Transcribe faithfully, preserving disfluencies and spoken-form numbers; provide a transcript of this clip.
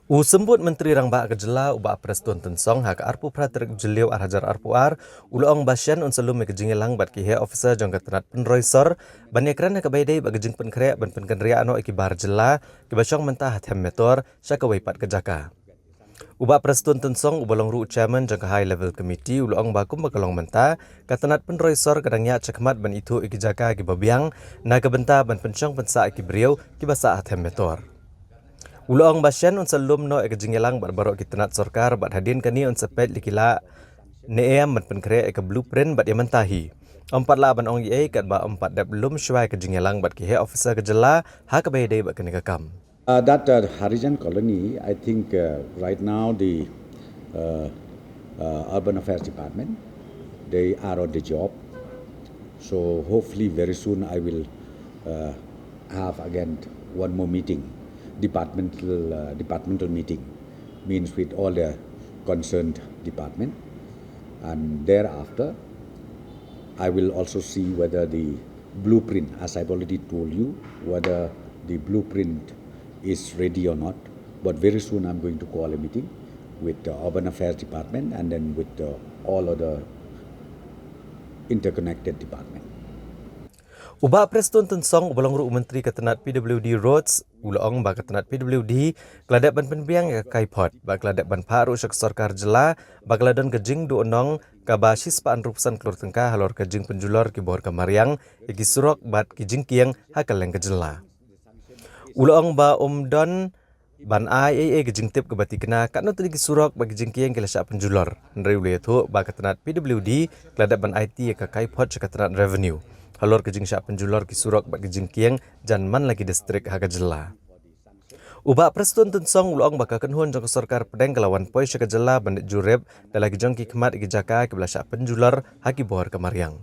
U Symbud Myntri Rangbah ka Jylla, u Bah Prestone Tynsong, ha ka arphew phra tarik Jylliew ar hajar arphew ar, u la ong ba shen un sa lum ïa ka jingïalang bad ki heh officer jong ka tnat pynroi sor ban ïakren ha kaba ïadei bad ka jingpynkhreh ban pynkynriah noh ïa ki bar jylla kiba shong mynta ha Them Metor sha kawei pat ka jaka. U Bah Prestone Tynsong, uba long ruh u chairman jong ka High Level Committee, u la ong ba kumba ka long mynta, ka tnat pynroi sor ka dang ïaid shakhmat ban ithuh ïa ki jaka kiba biang na ka bynta ban pynshong pynsah ïa ki briew kiba sah ha Them Metor. U la ong ba shen un sa lum noh ïa ka jingïalang bad baroh ki tnat sorkar bad hadien kane un sa peit lei ki la ne em ban pynkhreh ïa ka blueprint bad ïa mynta hi. Ym pat lah ban ong ei ei katba ym pat dep lum shuwa ïa ka jingïalang bad ki heh officer ka jylla ha kaba ïadei bad kane ka kam. Uh, that uh, Harijan colony, I think uh, right now the uh, uh, Urban Affairs Department, they are on the job. So hopefully very soon I will uh, have again one more meeting, departmental uh, departmental meeting, means with all the concerned department, and thereafter I will also see whether the blueprint, as I've already told you, whether the blueprint is ready or not. But very soon I'm going to call a meeting with the Urban Affairs Department and then with the all other interconnected department. U Bah Prestone Tynsong, uba long ruh u Myntri ka tnat P W D Roads, u la ong ba ka tnat P W D ka la dep ban pynbiang ïa ka kaiphod bad ka la dep ban phah ruh sha ka sorkar jylla ba ka la don ka jingduhnong kaba shispah hynriew phew san klur tyngka halor ka jingpynjulor ki bor ka mariang ïa ki surok bad ki jingkieng ha kylleng ka jylla. U la ong ba ym don ban ai ei ei ka jingtip kaba thikna katno tylli ki surok bad ki jingkieng ki la shah pynjulor. Hynrei u la ïathuh ba ka tnat P W D ka la dep ban aiti ïa ka kaiphod sha ka tnat Revenue halor ka jingshah pynjulor ki surok bad ki jingkieng jan man la ki distrik ha ka jylla. U Bah Prestone Tynsong, u la ong ba ka kynhun jong ka sorkar pdeng ka la wan poi sha ka jylla ban leit jurip da la ki jong ki khmat ïa ki jaka kiba la shah pynjulor ha ki bor ka mariang.